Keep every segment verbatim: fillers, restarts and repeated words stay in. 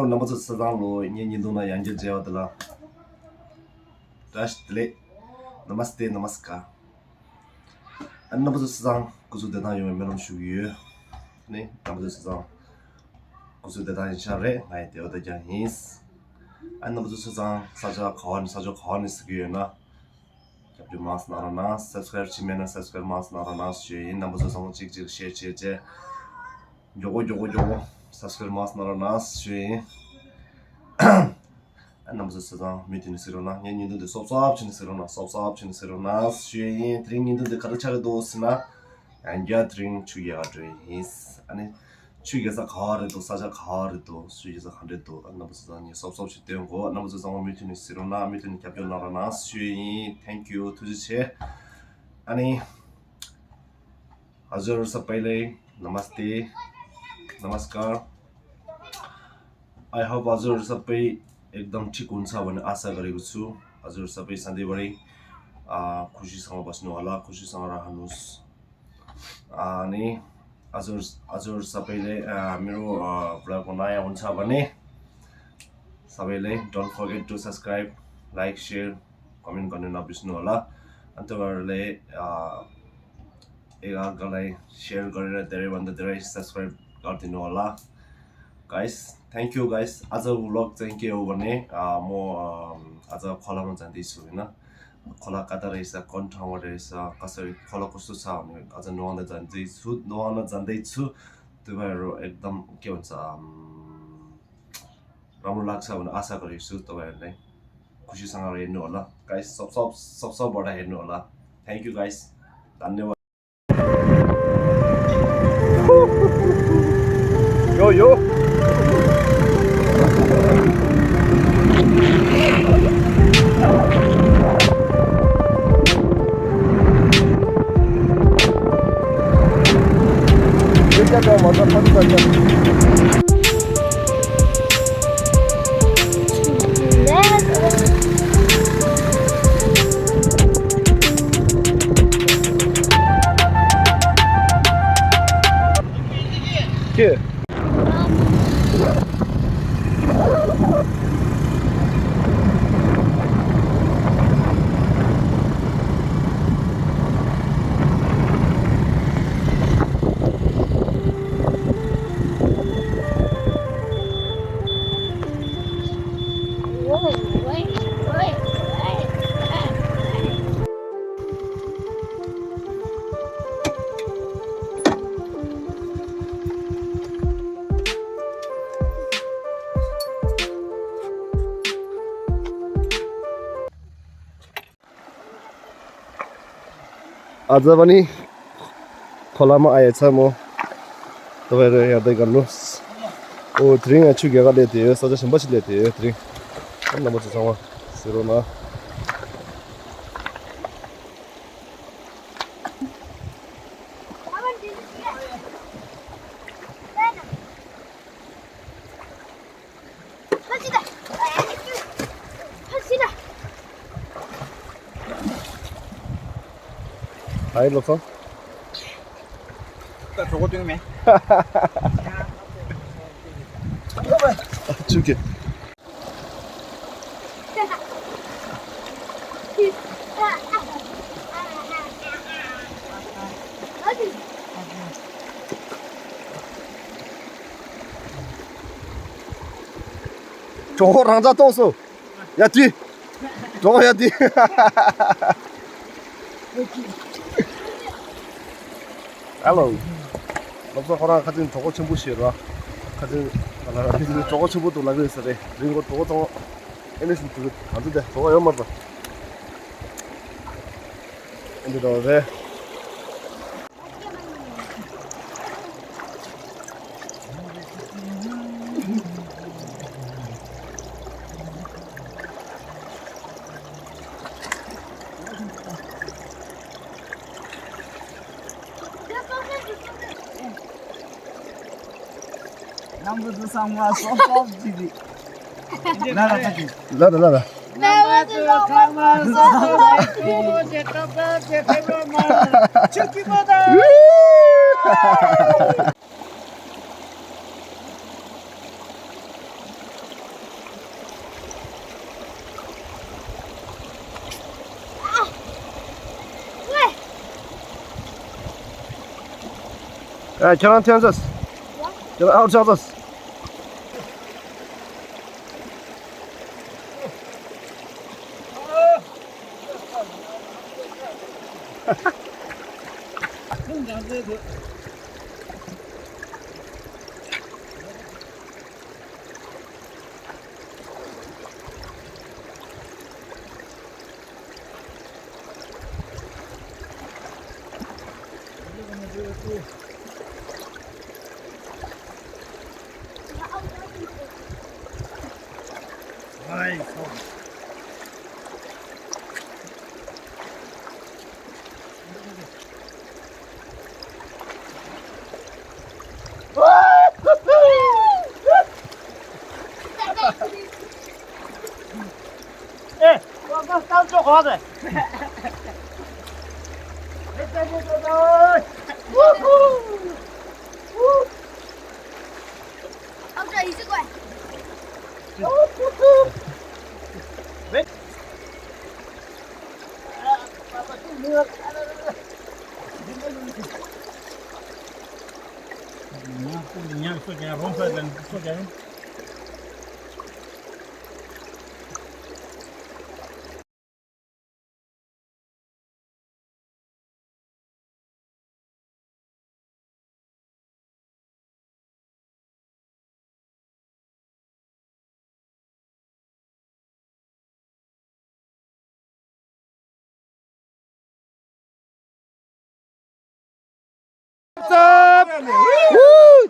རྣམ་པ་ཚོ་ཆ་ཚང་ལོ་ངའི་བརྙན་ཐུང་ནང་ཡང་བསྐྱར་མཇལ་བ་དེ་ལ་བཀྲ་ཤིས་བདེ་ལེགས། ནམ་སྟེ་ནམ་སྐར། ཨ་རྣམ་པ་ཚོ་ཆ་ཚང་སྐུ་གཟུགས་བདེ་ཐང་ཡོང་བའི་སྨོན་ལམ་ཞུ་གི་ཡོད། ནི་རྣམ་པ་ཚོ་ཆ་ཚང་སྐུ་གཟུགས་བདེ་ཐང་ཡིན་ཤག་རེད། ང་ཡི་བདེ་བ་དང་རྒྱང་ཡིན། ཨ་རྣམ་པ་ཚོ་ཆ་ཚང་ས་ཆ་ག་བ་ནས་ས་ཕྱོགས་ག་བ་ནས་གཟིགས་ཀྱི་ཡོད་ན། རྒྱབ་སྐྱོར་མང་ཙམ་གནང་རོགས་གནང་། སབ་སི་ཀ་རེབ་བྱས་མེད་ན་སབ་སི་ཀ་རེབ་མང་ཙམ་གནང་རོགས་གནང་ཞུ་ཡིན། རྣམ་པ་ཚོ་ཚང་མ་གཅིག་གཅིག་ཤེར་བྱས་བྱས། མགྱོགས་པོ་མགྱོགས་པོ་མགྱོགས་པོ་སབ་སི་ཀ་རེབ་མང་ཙམ་གནང་རོགས་གནང་ཞུ་ཡིན། རྣམ་པ་ཚོ་ཆ་ཚང་མུ་མཐུད་ནས་གཟིགས་རོགས་གནང་། ངའི་བརྙན་ཐུང་འདི་སོབ་སོབ་བྱས་ནས་གཟིགས་རོགས་གནང་། སོབ་སོབ་བྱས་ནས་གཟིགས་རོགས་གནང་ཞུ་ཡིན། དེ་རིང་བརྙན་ཐུང་འདི་ག་རེ་ཆགས་ཀྱི་འདུག་ཟེར་ན། ཡང་བསྐྱར་དེ་རིང་ཆུ་རྒྱག་ག་འགྲོ་ཡི་ཡིན། ཨ་ནི། ཆུ་རྒྱག་ས་ག་བ་རེད་འདུག་ས་ཆ་ག་བ་རེད་འདུག་ཆུ་རྒྱག་ས་ག་འདྲས་འདུག་ཨ་རྣམ་པ་ཚོ་ཚང་མ་སོབ་སོབ་ཞིག་སྟོན་གོ། རྣམ་པ་ཚོ་ཚང་མ་མུ་མཐུད་ནས་གཟིགས་རོགས་གནང་། མུ་མཐུད་ནས་རྒྱབ་སྐྱོར་གནང་རོགས་གནང་ཞུ་ཡི་ཡིན། Thank you. ཐུགས་རྗེ་ཆེ། ཨ་ནི། हजुर सबैलाई नमस्ते, नमस्कार। I hope हजुर सबै एकदम ठिक हुन्छ भन्ने आशा गरेको छु। हजुर सबै सधैँभरि, अ, खुसीसँग बस्नु होला, खुसीसँग रहनुहोस्। अनि हजुर, हजुर सबैले, अ, मेरो, अ, भ्लगमा नयाँ हुन्छ भने सबैले don't forget to subscribe, like, share, comment गर्नु नबिर्स्नु होला। अनि तपाईँहरूले, अ, एकअर्कालाई सेयर गरेर धेरैभन्दा धेरै सब्सक्राइब गरिदिनु होला। Guys, thank you guys. आजको भ्लग चाहिँ के हो भने, अ, म, अ, आज खोलामा जाँदैछु होइन। खोला कता रहेछ, कुन ठाउँमा रहेछ, कसरी, खोला कस्तो छ भनेर अझ नुहाउन जाँदैछु, नुहाउन जाँदैछु। तपाईँहरू एकदम के भन्छ, अम, राम्रो लाग्छ भन्ने आशा गरेको छु। तपाईँहरूलाई खुसीसँग हेर्नु होला गाइस। सब सब सब सबबाट हेर्नु होला। Thank you guys. धन्यवाद। यो यो। के? आज पनि खोलामा आएछ म। तपाईँहरू हेर्दै गर्नुहोस्। ओ, दृङ छु गेगा लेते हो, सजा सम्बस लेते हो, दृङ। नम्बर छ, छमा। सिरोमा। Hi, Lopsang. ད་གྲོགས་པོ་སྟོན་མེད། ཆུ་སྐྱེ། གྲོགས་པོ་རང་ཙག་གཏོང་སོ། ཡ་དུས། གྲོགས་པོ་ཡ་དུས། ཧེ་ལོ། ལོབ་ས་ཁོ་རང་ཁ་ཅིག་གྲོགས་པོ་ཆེན་པོ་ཞིག་རེད་བ། ཁ་ཅིག་ང་ལ་རང་གྲོགས་པོ་ཆེན་པོ་འདུག་ལབ་ཀྱི་ཡོད་ས་རེད། རིང་གོ་གྲོགས་པོ་ཚང་མ་ཨེ་ནས་སུ་དུས་ང་ཚོ་དེ་གྲོགས་པོ་ཡོད་མ་རེད་པ། ཨེ་འདི་འདྲ་རེད། རྣམ་པ་ཚོ་ཚང་མ་སོབ་སོབ་ཅིག་རེད། ལ་ལ་ལ་ལ། རྣམ་པ་ཚོ་ཚང་མ་སོབ་སོབ་ཅིག་རེད། ཆུ་སྐྱིད་པ་དང་། ཨ། ཁྱེད་རང་ཐོན་ཟེར། ཁྱེད་རང་ཨའོ་ཆགས་ཟེར།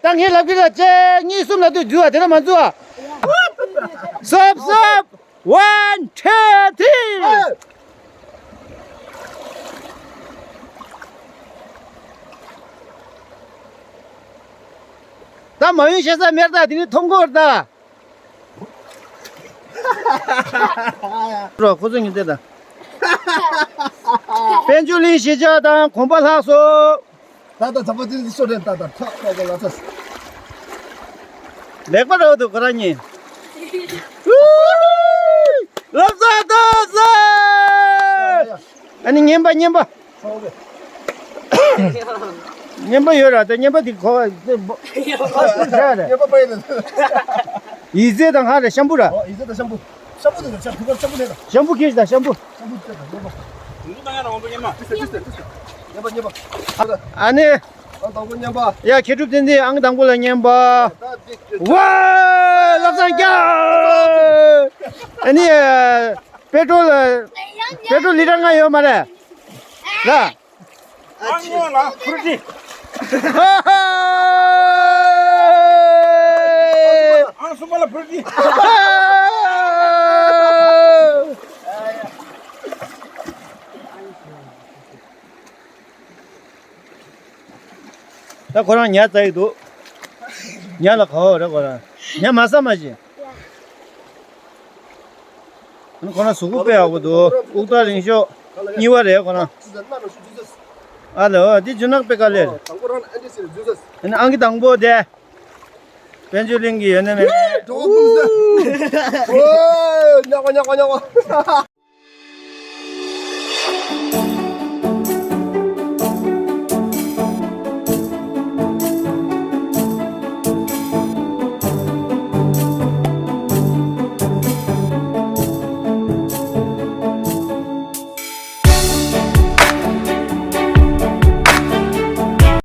ད་ངས་ལབ་ཀྱི་ལ་ཅེ་གཉིས་གསུམ་ལ་དུས་རྒྱུ་བ་དེ་ལ་མ་འཛུལ་བ། སོབ་སོབ། One, two, three. ད་མ་ཡུན་ཤེས་ས་མེར་ད་དེ་ནི་མཐོང་གོ་ད། རོ་ཁོ་ཚོ་ཉིན་དེ་ད། དཔལ་འབྱོར་གླིང་གཞིས་ཆགས་དང་གོམ་པ་ལྷག་སོ། ད་ལྟ་ཚ་པོ་ཅན་གྱི་ཤོ་རེད་ད་ད་ཁ་ཁ་ག་ལ་ཚ། ལེགས་པ་རེད་འདུག་ཁོ་རང་གཉིས། ལབ་ས་ལྟ་ས། ཨ་ནི་ངན་པ་ངན་པ། ཚ་པོ་རེད། ངན་པ་ཡོད་ར་ད་ངན་པ་འདི་གོ་བ་འདི་བོ། ཁ་ཤུར་བྱ་ར། ངན་པ་པ་ཡིན་ད། ཡི་ཙེ་དང་ཧ་ར་ཤམ་བུ་ར། ཨོ་ཡི་ཙེ་དང་ཤམ་བུ། ཤམ་བུ་དེ་ཤམ་བུ་ཤམ་བུ་ལས་དང་། ཤམ་བུ་ཁྱེར་དང་ཤམ་བུ། ཤམ་བུ་ཁྱེར་དང་ཤམ་བུ། ཉན་པ་ཉན་པ། ཨ་ནི། ཨང་དང་པོ་ཉན་པ། ཡ་མཁས་གྲུབ་བསྟན་འཛིན་ཨང་དང་པོ་ལ་ཉན་པ། ད་འདི་ཁྱེད་ཆོ། ཝ། བློ་བཟང་རྒྱལ། ཨ་ནི། པེ་ཏྲོལ། པེ་ཏྲོལ་ལི་ཊར་ལྔ་ཡོད་མ་རེད། ར། ཨང་སྔོན་ལ་ཕུར་ཏི། ཨང་གསུམ་པ་ལ་ཕུར་ཏི། ད་ཁོ་རང་ཉ་བཙལ་གྱི་འདུག་ཉ་ལ་ག་བ་རེད་ཁོ་རང་། ཉ་མ་ཟ་མ་བྱེད། ཁོ་ན་གཟུགས་པོ་དཔེ་ཡག་པོ་འདུག་དབུགས་ཐག་རིང་ཤོས་གཉིས་པ་རེད་ཁོ་ན། ཨ་ལོ་འདི་རྒྱུ་ནག་དཔེ་དཀའ་ལས་རེད། ཨ་ནི་ཨང་ཀི་དང་པོ་དེ། དཔལ་འབྱོར་གླིང་གི་ཡོད་ན་མེད་ན། ཉག་ག་ཉག་ག་ཉག་ག།